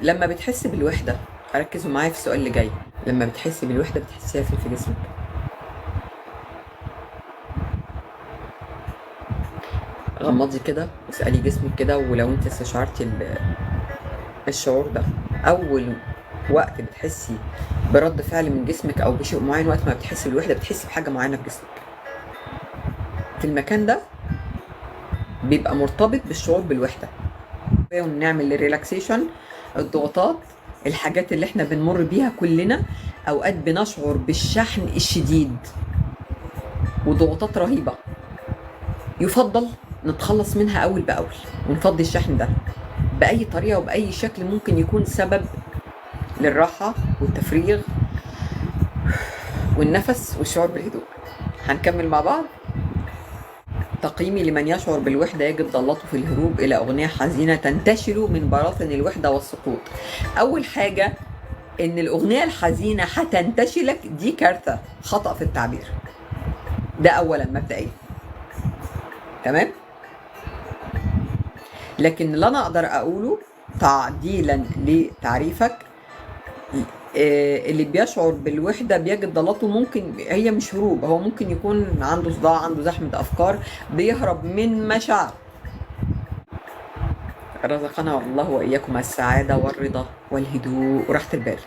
لما بتحس بالوحدة، ركزوا معايا في السؤال اللي جاي. لما بتحسي بالوحدة بتحسيها فين في جسمك؟ غمضي كده واسألي جسمك كده، ولو انت استشعرتي الشعور ده اول وقت بتحسي برد فعل من جسمك او بشيء معين، وقت ما بتحسي بالوحدة بتحسي بحاجة معينة في جسمك في المكان ده، بيبقى مرتبط بالشعور بالوحدة. ونعمل relaxation، الضغوطات، الحاجات اللي احنا بنمر بيها كلنا، اوقات بنشعر بالشحن الشديد وضغوطات رهيبة، يفضل نتخلص منها اول باول ونفضي الشحن ده باي طريقه وباي شكل ممكن يكون سبب للراحة والتفريغ والنفس والشعور بالهدوء. هنكمل مع بعض. تقييمي لمن يشعر بالوحدة يجب ضالته في الهروب إلى أغنية حزينة تنتشل من براثن الوحدة والسقوط. أول حاجة إن الأغنية الحزينة هتنتشلك، دي كارثة، خطأ في التعبير ده أولا مبدئيا، تمام؟ لكن اللي أنا أقدر أقوله تعديلا لتعريفك، اللي بيشعر بالوحدة بيجد ضالته، ممكن هي مش هروب، هو ممكن يكون عنده صداع، عنده زحمة أفكار، بيهرب من مشاعر. رزقنا الله وإياكم السعادة والرضا والهدوء وراحة البال.